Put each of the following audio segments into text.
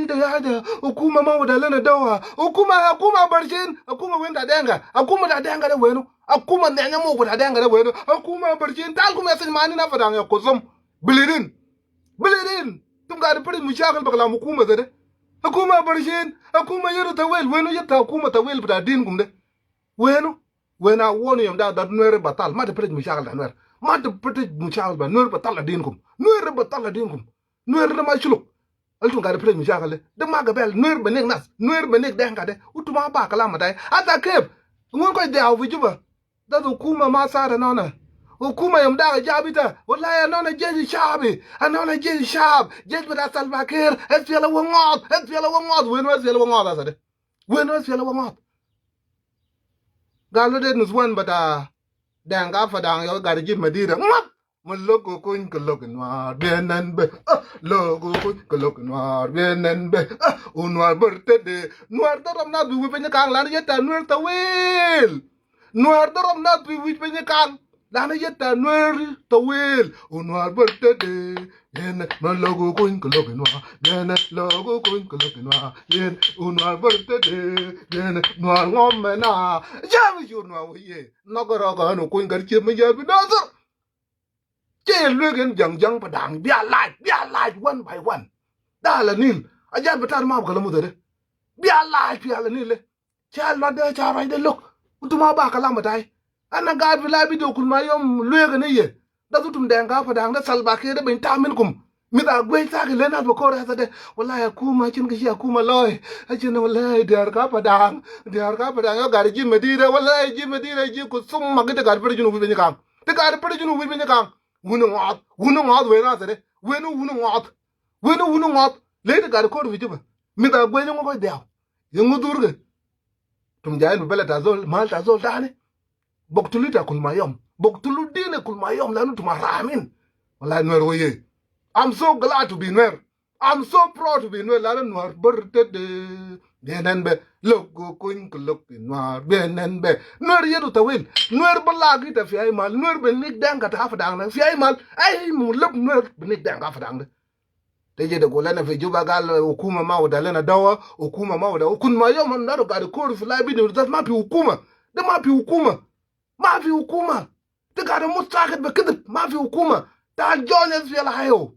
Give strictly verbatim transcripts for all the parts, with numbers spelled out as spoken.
Te ya de, hukuma ma wada lena dawa. Hukuma, hukuma barcin, hukuma wen ta denga. Hukuma ta denga de wenu. Hukuma nenya mo ta denga de wenu. Hukuma barcin, tal kuma ya sin mani na fadang ya kusum. Bilidin. Bilidin. Tum gadi piri mushakil bakala hukuma zede. Hukuma barcin, hukuma yeru tawil, wenu yeta hukuma tawil bita din kum de. Wenu, wenu a wonu yom da, da Nuer batal. Ma te piri mushakil da Nuer. Ma te piri mushakil ba Nuer batal la din kum. Nuer batal la din kum. Nuer de ma shuluk. Al tum gadi piri mushakil de. De ma gabel, Nuer benik nas. Nuer benik denga de. Utum a ba kalam tai. Ata kef. Ngun ko de au fi Juba. Da hukuma ma sara nona. Hukuma yom da jabi ta. Wallahi anona jeshi shabi. Anona jeshi shab. Jeshi bita Salva Kiir. S P L A wa ngot. S P L A wa ngot. Wenu S P L A wa ngot asa de. Wenu S P L A wa ngot. Galu de nuswan bita denga fadang yo gadi jib madira. Ngot. Ma logo kuny ke logo nuar bienen be. Ah, logo kuny ke logo nuar bienen be. Ah, u nuar ber tede. Nuar dorom na bi wi penye kang lan yeta Nuer tawil. Nuar dorom na bi wi penye kang lan yeta Nuer tawil. U nuar ber tede. Yene ma logo kuny ke logo nuar. Yene logo kuny ke logo nuar. Yene u nuar ber tede. Yene nuar ngom mena. Jami jur nuar wo ye. Nogoro ko anu kuny gar chie me jabi dozor. Cɛ luek in jaŋ jaŋ pa daŋ bia lac, bia lac one by one. Dala nil a jal bi tar ma bi kala muthɛ de. Bia lac pial nil de. Ca luat de ca ruac de lok. Utum a ba kalam tai. Ana gaat bi la bi de kul ma yom luek in iye. Da utum dɛŋ ka pa daŋ de Salva Kiir de ben tam in kum. Mith a guey thak ile nath ba kor hasa de. Wallahi akuma cin ka shi akuma loy. Acin wallahi diar ka pa daŋ. Diar ka pa daŋ yo gari jin madida. Wallahi jin madida ji ku sum ma gita gari pere jinu wi ben kam. Ti gari pere jinu wi ben kam. Wuni ŋɔth, wuni ŋɔth wen a sede. Wenu wuni ŋɔth. Wenu wuni ŋɔth. Ley ti gari kor fi Juba. Mith a guey ni ŋɔ kɔc dhiaw. Yi ŋu dhurge. Tum jayin bi bele ta zol, mal ta zol tani. Bok tulu ta kul ma yom. Bok tulu dine kul ma yom lanu tum a ramin. Wallahi Nuer wo ye. I'm so glad to be Nuer. I'm so proud to be Nuer. Lanu Nuer ber tede. Bienen be. Logo kuny ke logo nuar. Bienen be. Nuer yedu tawil. Nuer bala gita fi ay mal. Nuer benik denga ta fa daŋ na. Fi ay mal. Ay mu leb Nuer benik denga fa daŋ de. Te jede gol ana fi Juba gal hukuma ma wada lena dawa, hukuma ma wada. Ukun ma yom ana gari kor fi lai bidi, das ma fi hukuma. De ma fi hukuma. Ma fi hukuma. Te gari mut sakit be kidib, ma fi hukuma. Tal join S P L A I O.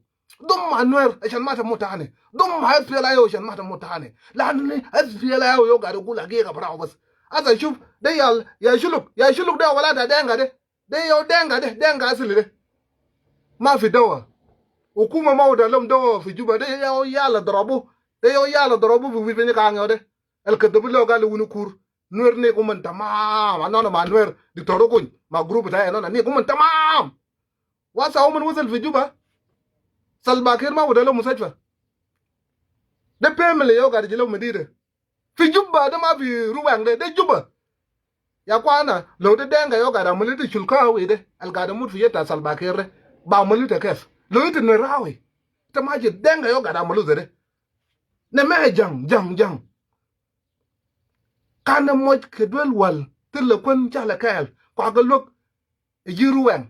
Dum ma Nuer, ashan ma ta mut tani. Dum ma S P L A I O, ashan ma ta mut tani. Lanu ni S P L A I O yo gari gul hagiga barao bas. Asa shuf, de yal, ya shuluk, ya shuluk de wala ta denga de. De yau denga de, denga asili de. Ma fi dawa. Hukuma ma wada lom dawa fi Juba. De yau yala darabu. De yau yala darabu fi wi bini kang yau de. El kadabu lo gal wuni kur. Nuer ni kuman tamam. Anona ma Nuer. Diktor kuny. Ma group ta anona ni kuman tamam. Wasa uman wasal fi Juba. Salva Kiir ma wada lo mustashfa. De family yau gari jilo madida. Fi Juba de ma fi Ruweng de, de Juba. Ya kwana, lo de denga yo gada mulu de shulka hawi de, al gada mut fi yeta Salva Kiir de, ba mulu te kef. Lo ite Nuer hawi. Te ma je denga yo gada mulu de. Ne me jaŋ, jaŋ, jaŋ. Kana moj ke duel wal, tilla kwen chala kael, kwa ga lok, e jiru weng.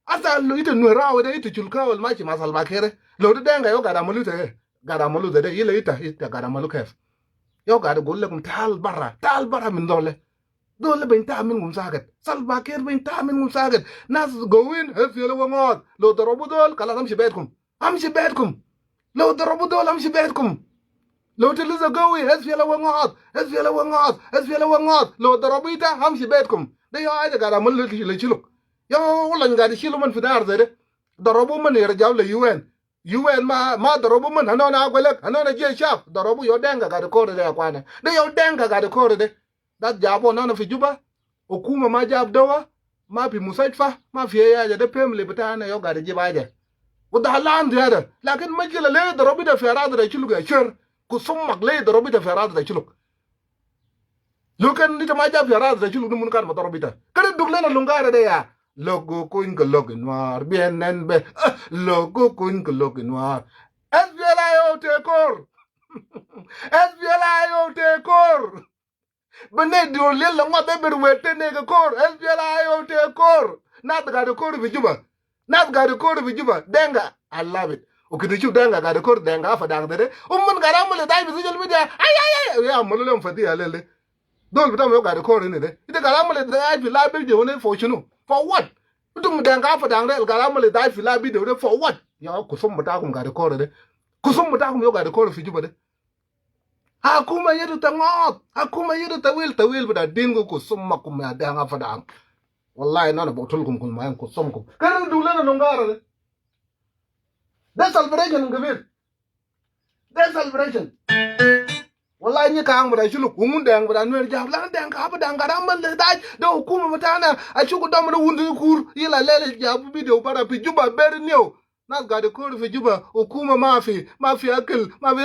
Asa lo ita Nuer hawi de, ita shulka wal mashi ma Salva Kiir. Lo de denga yo gada mulu te, gada mulu de, ila ita, ita gada mulu kef. Yo gada gul lekum tal barra, tal barra min dole. Dole ben ta min gum saket. Salva Kiir ben ta min gum saket. Nas gowin, hef yele wa ngot. Lo darabu dol, kalas amshi betkum. Amshi betkum. Lo darabu dol, amshi betkum. Lo te lisa gowi, hef yele wa ngot. Hef yele wa ngot. Hef yele wa ngot. Lo darabu ita, amshi betkum. De yo aja gada mulu le shiluk. Yo, wala gada shilu man fi dar zede. Darabu man yarjau le U N. U N ma, ma darabu man, hanona agwelek, hanona je shaf. Darabu yo denga gada kore de akwana. De yo denga gada kore de. Dat jabo nana fi Juba. Hukuma ma jab dawa. Ma fi mustashfa. Ma fi haja de family bitana yo gada jib haja. Wa da halan ziyada. Lakin mashkila le darabu da fi arad da shuluk ya sher. Kusum mak le darabu da fi arad da shuluk. Lo kan ita ma jab ya ras da shulu mun kan ma darabu ita. Kare duk lena lungara de ya. Logo kuny ke logo nuar bienen be. Ah, logo kuny ke logo nuar. S P L A I O te kor. S P L A I O te kor. Bene dur lel la ma be ber wete ne ke kor. S P L A I O te kor. Nat gade kor fi Juba. Nat gade kor fi Juba. Denga, I love it. Ukiti cu Dɛŋ ka gari kor Dɛŋ ka fa daŋ dede. Umun gari amul itaj fi social media. Ay, ay, ay, ay, ya amul lem fadi ya lele. Dol bitam yo gari kor ini de. Ite gari amul itaj fi la video ne for shunu? For what? Itum Dɛŋ ka fa daŋ de, gari amul itaj fi la video de for what? Ya kusum bitakum gari kor de. Kusum bitakum yo gari kor fi Juba de. Hakuma yedu ta ŋɔɔt. Hakuma yedu tawil, tawil bita din ku kusum makum ya Dɛŋ ka fa daŋ. Wallahi nana botulkum kul mayan kusumkum. Kene dulena nungara de. De celebration kebir. De celebration. Wallahi nyi kaŋ bita shuluk, umun Dɛŋ bita Nuer jab, lan Dɛŋ ka bita Dɛŋ ka daŋ man le daj, de hukuma bitana, ashuku dom de wundi kur, yila lele jab video bara fi Juba beri new. Nas gadi kor fi Juba, hukuma mafi, mafi akil, mafi